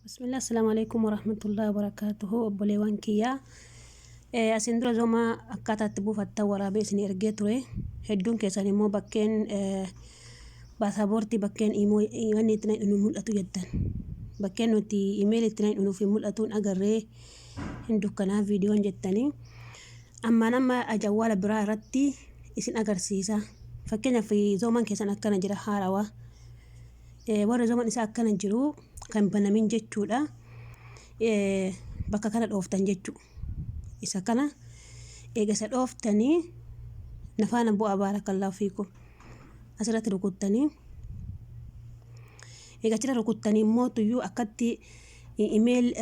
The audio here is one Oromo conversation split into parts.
Bismillah, assalamu alaikum warahmatullahi wabarakatuhu. Obboleewwan kiyyaa, asiin dura zoomaa akkaataa itti buufattan waraabee isin ergee ture. Hedduun keessan immoo bakkeen baasaboortii, bakkeen imoo wanni itti nu mul'atu jettan. Bakkeen nuti imeelii itti nuuf hin mul'atu hin agarree, hin dukkanaa viidiyoon jettanii. Ammaan amma jawwaala biraa irratti isin agarsiisa. Fakkeenyaaf, zoomaan keessan akkana jira, haarawaa. Warra zoomaan isaa akkana jiru kan banamin jechuudha. Bakka kana dhooftan jechuudha. Isa kana eega isa dhooftanii nafaana bu'aa, baarakallaahu fiikum. Asirratti rukuttanii, eega achirra rukuttanii immoo tuyyuu akkatti email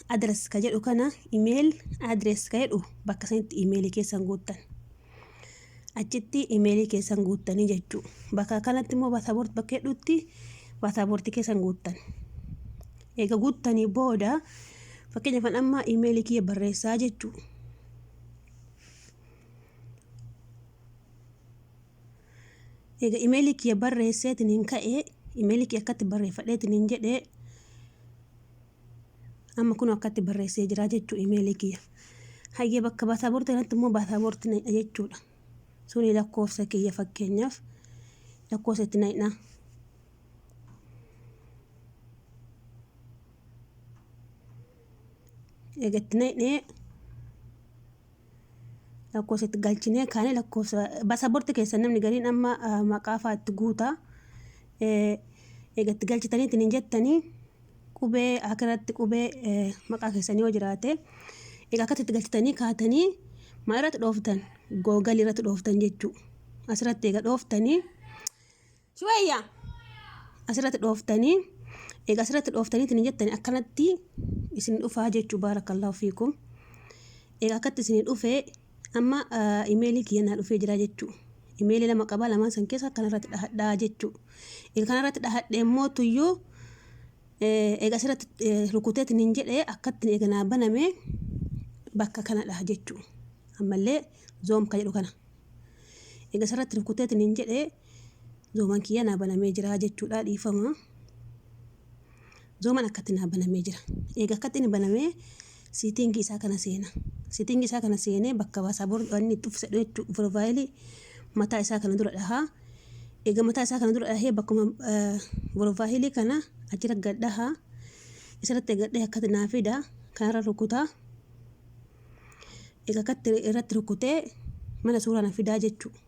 address ka jedhu kana, email address ka jedhu bakka sanitti imeelii keessan guuttan. Achitti imeelii keessan guuttanii jechuu. Bakka kanatti immoo baasaboort bakka jedhutti baasaboortii keessan guuttan. Eega guuttanii booda, fakkeenyaaf amma imeelii kiyya barreessaa jechuu. Eega imeelii kiyya barreesseetiin hin ka'e, imeelii kiyya akkatti barreeffadheetiin hin jedhee, amma kun akkatti barreessee jira jechuu imeelii kiyya. Hayyee, bakka baasaboortii kanatti immoo baasaboortii naqna jechuudha. Suni lakkoofsa kiyya, fakkeenyaaf lakkoofsa itti naqna. Eega itti naqnee, lakkoofsa itti galchinee kaanee, lakkoofsa baasaboortii keessan namni gariin amma maqaa fa'aa itti guuta. Eega itti galchitaniitiin hin jettanii, qubee akirratti qubee maqaa keessanii yoo jiraate, egaa akkatti itti galchitanii kaatanii maal irratti dhooftan? Google irratti dhooftan jechuu. Asirratti egaa dhooftanii, shuwayya, asirratti dhooftanii, egaa asirratti dhooftaniitiin hin jettanii, akkanatti isin dhufaa jechuu, baarakallaahu fiikum. Egaa akkatti isin dhufee, amma imeelii kiyya naa dhufee jira jechuu. Imeelii lama qaba, lamaan san keessa kanarratti dhahadhaa jechuu. Egaa kanarratti dhahadhee immoo tuyyuu, egaa asirratti rukuteetiin hin jedhee, akkatti egaa naa baname, bakka kanadha jechuu. Ammallee Zoom ka jedhu kana. Egaa asirratti rukuteetiin hin jedhee, zooman kiyya naa banamee jira jechuudha, dhiifama. Zooman akkatti naa banamee jira. Egaa akkatti inni banamee, setting isaa kana seena. Setting isaa kana seenee, bakka baasaboortii wanni itti uffisa jechuudha. Profile mataa isaa kana dura dhahaa. Egaa mataa isaa kana dura dhahee, bakkuma profile kana achirra gad dhahaa. Isarratti gad dhahee, akkatti naa fida. Kanarra rukutaa. Egaa akkatti irratti rukutee, mana suuraa na fidaa jechuudha.